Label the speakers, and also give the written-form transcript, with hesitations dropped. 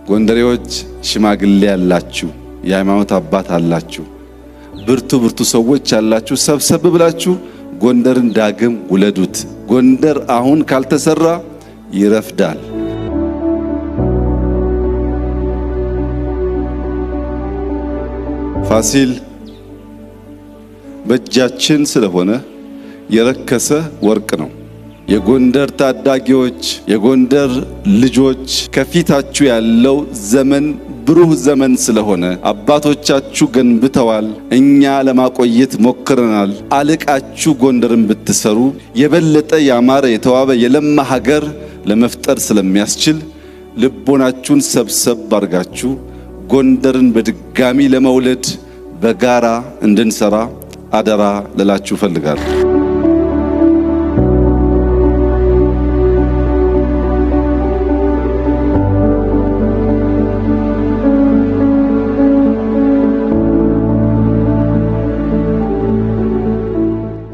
Speaker 1: ጎንደሬዎች ሽማግሌ ያላችሁ፣ የሃይማኖት አባት አላችሁ፣ ብርቱ ብርቱ ሰዎች ያላችሁ ሰብሰብ ብላችሁ ጎንደርን ዳግም ውለዱት። ጎንደር አሁን ካልተሰራ ይረፍዳል። ፋሲል በእጃችን ስለሆነ የረከሰ ወርቅ ነው። የጎንደር ታዳጊዎች፣ የጎንደር ልጆች ከፊታችሁ ያለው ዘመን ብሩህ ዘመን ስለሆነ አባቶቻችሁ ገንብተዋል። እኛ ለማቆየት ሞክረናል። አልቃችሁ ጎንደርን ብትሰሩ የበለጠ ያማረ የተዋበ የለማ ሀገር ለመፍጠር ስለሚያስችል ልቦናችሁን ሰብሰብ አድርጋችሁ ጎንደርን በድጋሚ ለመውለድ በጋራ እንድንሰራ አደራ ልላችሁ እፈልጋለሁ።